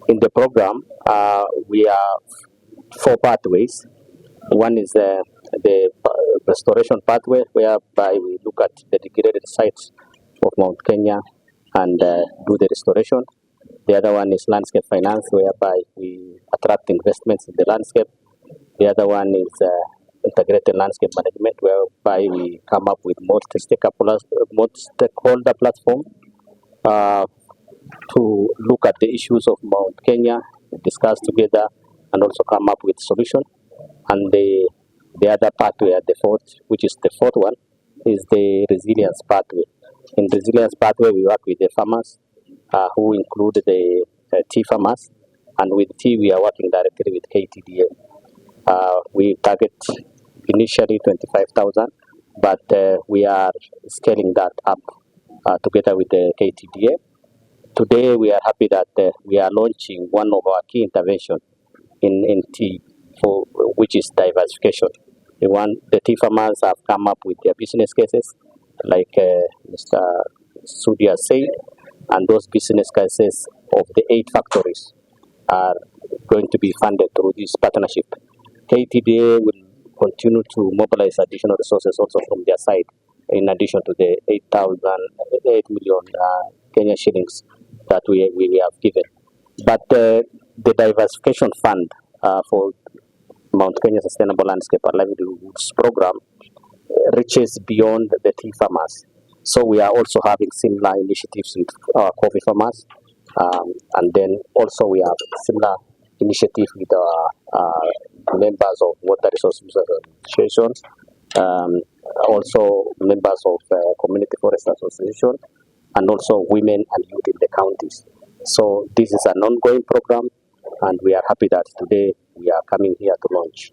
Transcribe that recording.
In the program, we are four pathways. One is the restoration pathway, whereby we look at the degraded sites of Mount Kenya and do the restoration. The other one is landscape finance, whereby we attract investments in the landscape. The other one is integrated landscape management, whereby we come up with multi-stakeholder platform to look at the issues of Mount Kenya, discuss together, and also come up with solution. And the other pathway at the fourth, which is the fourth one, is the resilience pathway. In resilience pathway, we work with the farmers who include the tea farmers, and with tea, we are working directly with KTDA. We target initially 25,000, but we are scaling that up together with the KTDA. Today, we are happy that we are launching one of our key intervention in tea, for which is diversification. The tea farmers have come up with their business cases, like Mr. Sudia said, and those business cases of the eight factories are going to be funded through this partnership. KTDA will continue to mobilize additional resources also from their side, in addition to the 8 million Kenya shillings that we have given. But the diversification fund for Mount Kenya Sustainable Landscape and Livelihoods Program reaches beyond the tea farmers. So we are also having similar initiatives with our coffee farmers, and then also we have similar initiative with our members of Water Resource Users Associations, also members of Community Forest Association, and also women and youth in the counties. So this is an ongoing program, and we are happy that today we are coming here to launch.